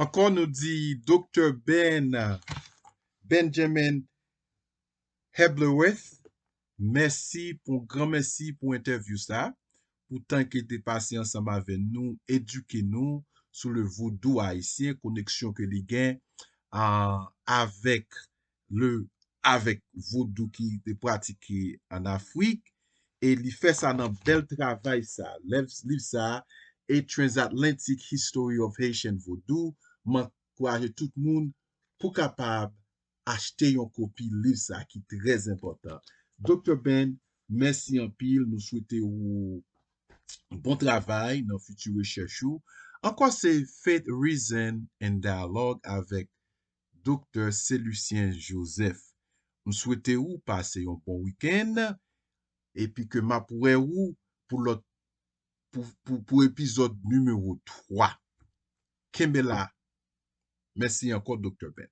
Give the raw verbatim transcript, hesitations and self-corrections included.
Ankò, nou di Doktè Ben, Benjamin Hebblewith, mèsi pou, gran mèsi pou entèvyou sa, pou tan ke te pase ansanm avè nou, edike nou sou le vodou ayisyen, koneksyon ke li gen, ah, avèk le, avèk vodou ki te pratike an Afrik, e li fè sa nan bèl travay sa. Liv, liv sa, A Transatlantic History of Haitian Vodou, m ankouraje tout moun pou kapab achte yon kopi liv sa ki trè enpòtan. Doktè Ben, mèsi anpil. Nou swete ou bon travay nan fiti rechèch ou. Ankò, se Faith, Reason and Dialogue avèk Doktè Celucien Joseph. M swete ou pase yon bon wikenn, epi ke m ap wè ou pou lòt, pou, pou, pou epizòd nimewo twa. Kenbe la. Mèsi ankò, Doktè Ben.